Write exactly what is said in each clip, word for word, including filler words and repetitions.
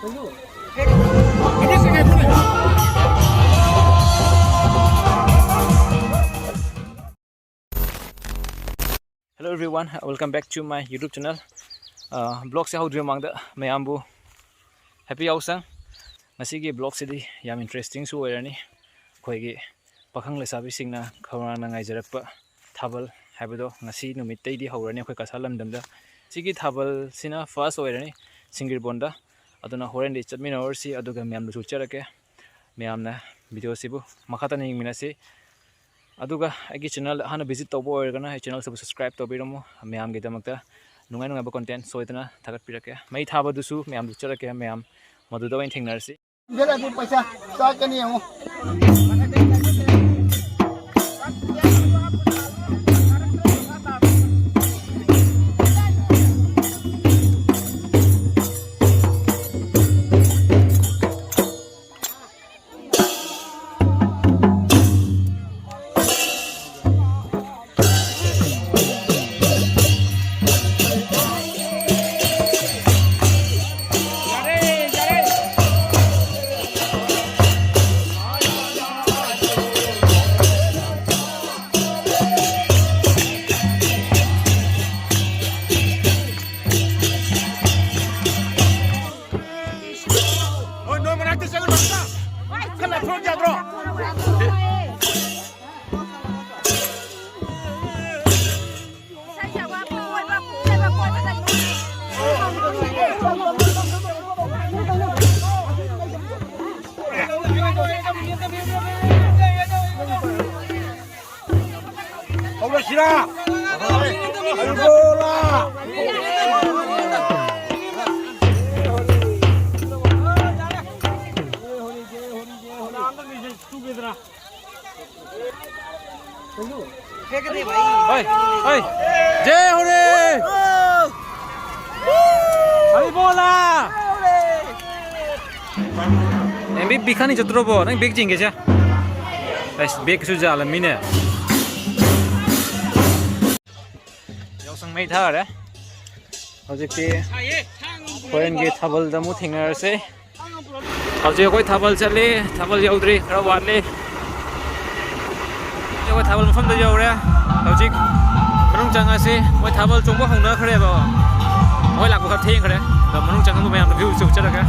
Hello everyone, welcome back to my YouTube channel. Vlogꯁꯦ ꯍꯧꯗ꯭ꯔꯤ ꯃꯃꯥꯡꯗ ꯃꯌꯥꯝꯕꯨ Happy Yaosang꯫ ꯉꯁꯤꯒꯤ vlogꯁꯤꯗꯤ ꯌꯥꯝ interestingꯁꯨ ꯑꯣꯏꯔꯅꯤ꯫ ꯑꯩꯈꯣꯏꯒꯤ ꯄꯥꯈꯪ ꯂꯩꯁꯥꯕꯤꯁꯤꯡꯅ ꯈꯧꯔꯥꯡꯅ ꯉꯥꯏꯖꯔꯛꯄ ꯊꯥꯕꯜ ꯍꯥꯏꯕꯗꯣ ꯉꯁꯤ ꯅꯨꯃꯤꯠꯇꯩꯗꯤ ꯍꯧꯔꯅꯤ ꯑꯩꯈꯣꯏ ꯀꯁꯥꯔ ꯂꯝꯗꯝꯗ꯫ ꯁꯤꯒꯤ ꯊꯥꯕꯜꯁꯤꯅ first ꯑꯣꯏꯔꯅꯤ ꯁꯤꯡꯒꯤꯔꯕꯣꯟꯗ꯫ ꯑꯗꯨꯅ ꯍꯣꯔꯦꯟꯗꯤ ꯆꯠꯃꯤꯟꯅꯔꯨꯔꯁꯤ, ꯑꯗꯨꯒ ꯃꯌꯥꯝꯗꯁꯨ ꯎꯠꯆꯔꯛꯀꯦ꯫ ꯃꯌꯥꯝꯅ videoꯁꯤꯕꯨ ꯃꯈꯥ ꯇꯥꯅ ꯌꯦꯡꯃꯤꯟꯅꯁꯤ꯫ ꯑꯗꯨꯒ ꯑꯩꯒꯤ channel ꯑꯍꯥꯟꯕ visit ꯇꯧꯕ ꯑꯣꯏꯔꯒꯅ ꯑꯩ channelꯁꯤꯕꯨ subscribe ꯇꯧꯕꯤꯔꯝꯃꯨ꯫ ꯃꯌꯥꯝꯒꯤꯗꯃꯛꯇ ꯅꯨꯡꯉꯥꯏ ꯅꯨꯡꯉꯥꯏꯕ content ꯁꯣꯏꯗꯅ ꯊꯥꯒꯠꯄꯤꯔꯛꯀꯦ꯫ ꯃꯩ ꯊꯥꯕꯗꯨꯁꯨ ꯃꯌꯥꯝꯗ ꯎꯠꯆꯔꯛꯀꯦ꯫ ꯃꯌꯥꯝ ꯃꯗꯨꯗ ꯑꯣꯏꯅ ꯊꯦꯡꯅꯔꯁꯤ꯫ ꯄꯤꯖꯔꯛꯑꯗꯤ ꯄꯩꯁꯥ ꯆꯥꯛꯀꯅꯤ ꯌꯦꯡꯉꯨ꯫ ꯍꯣꯏ, ꯅꯣꯏ ꯃꯅꯥꯛꯇ ꯆꯠꯂꯨ, ꯃꯅꯥꯛꯇ꯫ ꯈꯔ ꯂꯥꯞꯊꯣꯛꯑꯗꯤ ꯌꯥꯗ꯭ꯔꯣ? ꯍꯧꯔꯁꯤꯔꯥ? ꯍꯧꯔꯣꯔꯥ? ꯍꯣꯏ, ꯍꯣꯏ꯫ ꯖꯦ ꯍꯣꯔꯦ! ꯍꯔꯤꯕꯣꯂꯥ! ꯑꯦꯝꯕꯤ ꯕꯤꯈꯥꯅꯤ ꯆꯠꯇ꯭ꯔꯣꯕꯣ? ꯅꯪ ꯕꯦꯛ ꯆꯤꯡꯒꯦꯁꯦ꯫ ꯑꯩꯁ, ꯕꯦꯛꯁꯨ ꯌꯥꯜꯂꯝꯃꯤꯅꯦ꯫ ꯌꯥꯎꯁꯪ ꯃꯩ ꯊꯥꯔꯦ꯫ ꯍꯧꯖꯤꯛꯇꯤ ꯍꯣꯔꯦꯟꯒꯤ ꯊꯥꯕꯜꯗ ꯑꯃꯨꯛ ꯊꯦꯡꯅꯔꯁꯦ꯫ ꯍꯧꯖꯤꯛ ꯑꯩꯈꯣꯏ ꯊꯥꯕꯜ ꯆꯠꯂꯤ, ꯊꯥꯕꯜ ꯌꯧꯗ꯭ꯔꯤ, ꯈꯔ ꯋꯥꯠꯂꯤ꯫ ꯍꯧꯖꯤꯛ ꯑꯩꯈꯣꯏ ꯊꯥꯕꯜ ꯃꯐꯝꯗ ꯌꯧꯔꯦ꯫ ꯍꯧꯖꯤꯛ ꯃꯅꯨꯡ ꯆꯪꯉꯁꯤ꯫ ꯃꯣꯏ ꯊꯥꯕꯜ ꯆꯣꯡꯕ ꯍꯧꯅꯈ꯭ꯔꯦꯕ꯫ ꯃꯣꯏ ꯂꯥꯛꯄ ꯈꯔ ꯊꯦꯡꯈ꯭ꯔꯦ꯫ ꯑꯗꯣ ꯃꯅꯨꯡ ꯆꯪꯉꯒ ꯃꯌꯥꯝꯗ view ꯎꯠꯆꯔꯒꯦ꯫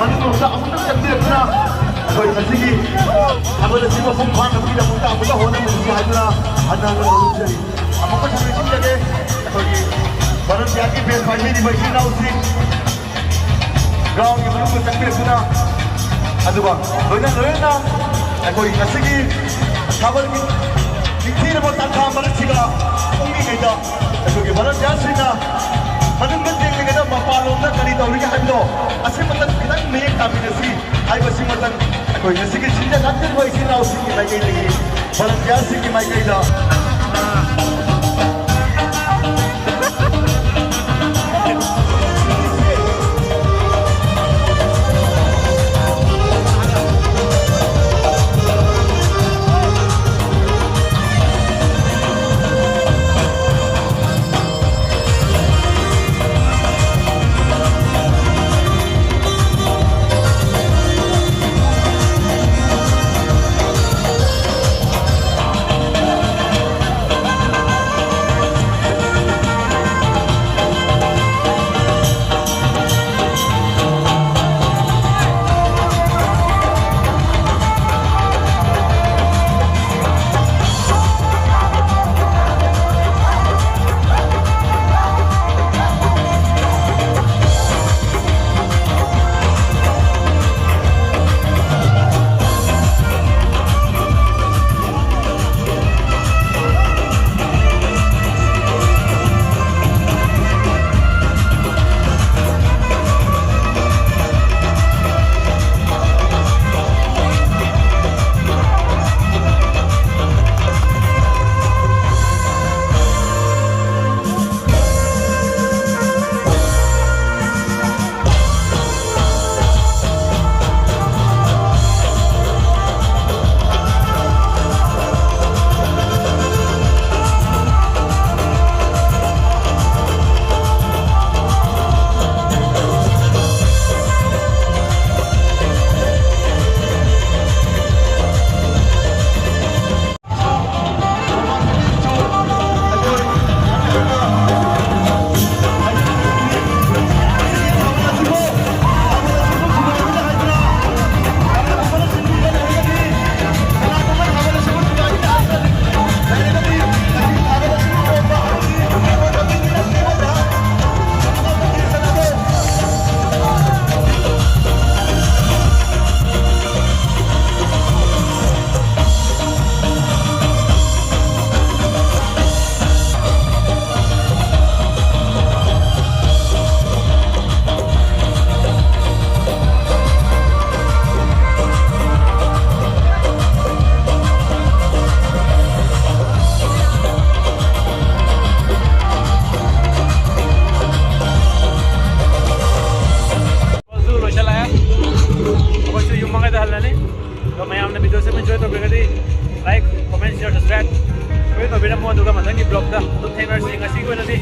ꯃꯅꯨꯡꯂꯣꯝꯗ ꯑꯃꯨꯛꯇꯪ ꯆꯪꯕꯤꯔꯛꯇꯨꯅ ꯑꯩꯈꯣꯏ ꯉꯁꯤꯒꯤ ꯊꯥꯕꯜ ꯑꯁꯤ ꯃꯄꯨꯡ ꯐꯥꯅꯕꯒꯤꯗꯃꯛꯇ ꯑꯃꯨꯛꯇ ꯍꯣꯠꯅꯃꯤꯟꯅꯁꯤ ꯍꯥꯏꯗꯨꯅ ꯍꯟꯅ ꯍꯟꯅ ꯂꯧꯖꯔꯤ꯫ ꯑꯃꯨꯛꯀ ꯊꯣꯏꯗꯣꯛꯆꯒꯦ꯫ ꯑꯩꯈꯣꯏꯒꯤ ꯚꯥꯔꯠ ꯃꯌꯥꯝꯒꯤ ꯕꯦꯟ ꯄꯥꯏꯕꯤꯔꯤꯕ ꯏꯆꯤꯜ ꯏꯅꯥꯎꯁꯤꯡ ꯒ꯭ꯔꯥꯎꯟꯒꯤ ꯃꯅꯨꯡꯗ ꯆꯪꯕꯤꯔꯛꯇꯨꯅ, ꯑꯗꯨꯒ ꯂꯣꯏꯅ ꯂꯣꯏꯅꯅ ꯑꯩꯈꯣꯏ ꯉꯁꯤꯒꯤ ꯊꯥꯕꯜꯒꯤ ꯅꯤꯡꯊꯤꯔꯕ ꯇꯥꯟꯊꯥ ꯃꯔꯛꯁꯤꯗ ꯄꯨꯡꯂꯤꯉꯩꯗ ꯑꯩꯈꯣꯏꯒꯤ ꯚꯣꯂꯟꯇꯤꯌꯥꯔꯁꯤꯡꯅ ꯃꯅꯨꯡꯗ ꯆꯦꯟꯂꯤꯉꯩꯗ ꯃꯄꯥꯟꯂꯣꯝꯗ ꯀꯔꯤ ꯇꯧꯔꯤꯒꯦ ꯍꯥꯏꯕꯗꯣ ꯑꯁꯤꯃꯇꯪ ꯈꯤꯇꯪ ꯃꯤꯠꯌꯦꯡ ꯇꯥꯃꯤꯟꯅꯁꯤ ꯍꯥꯏꯕꯁꯤꯃꯇꯪ ꯑꯩꯈꯣꯏ ꯉꯁꯤꯒꯤ ꯁꯤꯟꯖ ꯂꯥꯡꯖꯔꯤꯕ ꯏꯆꯤꯜ ꯏꯅꯥꯎꯁꯤꯡꯒꯤ ꯃꯥꯏꯀꯩꯗꯒꯤ, ꯚꯣꯂꯟꯇꯤꯌꯥꯔꯁꯤꯡꯒꯤ ꯃꯥꯏꯀꯩꯗ ꯑꯩꯈꯣꯏꯁꯨ ꯌꯨꯝ ꯃꯉꯥꯏꯗ ꯍꯜꯂꯅꯤ꯫ ꯑꯗꯣ ꯃꯌꯥꯝꯅ ꯚꯤꯗꯤꯑꯣꯁꯦ ꯑꯦꯟꯖꯣꯏ ꯇꯧꯕꯤꯔꯒꯗꯤ ꯂꯥꯏꯛ, ꯀꯣꯃꯦꯟ, ꯁꯤꯌꯔ, ꯁꯕꯁꯀ꯭ꯔꯥꯏꯕ ꯂꯣꯏ ꯇꯧꯕꯤꯔꯝꯃꯣ꯫ ꯑꯗꯨꯒ ꯃꯊꯪꯒꯤ ꯕ꯭ꯂꯣꯛꯇ ꯑꯗꯨꯝ ꯊꯦꯡꯅꯔꯁꯤ꯫ ꯉꯁꯤꯒꯤ ꯑꯣꯏꯅꯗꯤ